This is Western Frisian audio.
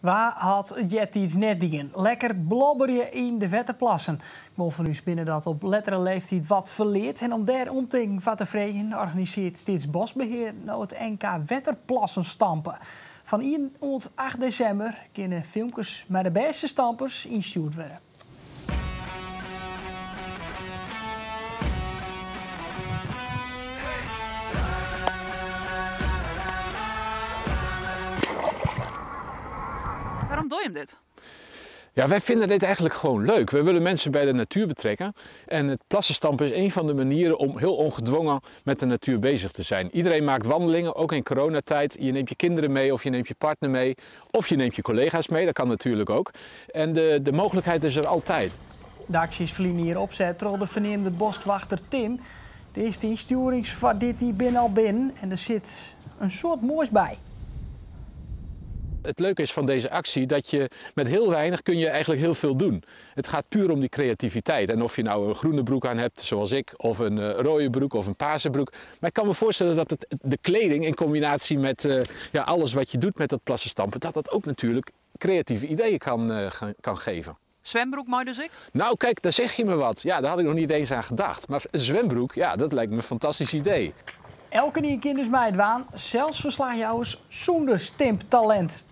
Wa hat it eartiids net dien? Lekker blobberje yn de wetterplassen. Guon fan ús binne dat op lettere leeftiid wat ferleard en om dêr omtinken foar te freegjen organisearret Steatsboskbehear no it NK Wetterplassen Stampen. Fan ien oant acht desimber kinne filmkes mei de bêste stampers ynstjoerd wurde. Waarom doe je hem dit? Ja, wij vinden dit eigenlijk gewoon leuk. We willen mensen bij de natuur betrekken. En het plassenstampen is een van de manieren om heel ongedwongen met de natuur bezig te zijn. Iedereen maakt wandelingen, ook in coronatijd. Je neemt je kinderen mee of je neemt je partner mee. Of je neemt je collega's mee, dat kan natuurlijk ook. En de mogelijkheid is er altijd. De aksje is ferline jier opset troch de ferneamde boskwachter Tim. De earste ynstjoerings foar dit jier binne al binnen en der sit in soad moais by. Het leuke is van deze actie dat je met heel weinig kun je eigenlijk heel veel doen. Het gaat puur om die creativiteit. En of je nou een groene broek aan hebt, zoals ik, of een rode broek of een paarse broek. Maar ik kan me voorstellen dat de kleding in combinatie met alles wat je doet met dat plassenstampen, dat dat ook natuurlijk creatieve ideeën kan geven. Zwembroek mooi dus ik? Nou kijk, daar zeg je me wat. Ja, daar had ik nog niet eens aan gedacht. Maar een zwembroek, ja, dat lijkt me een fantastisch idee. Elkenien kin dus meidwaan, sels ferslachjouwers sûnder stimptalint.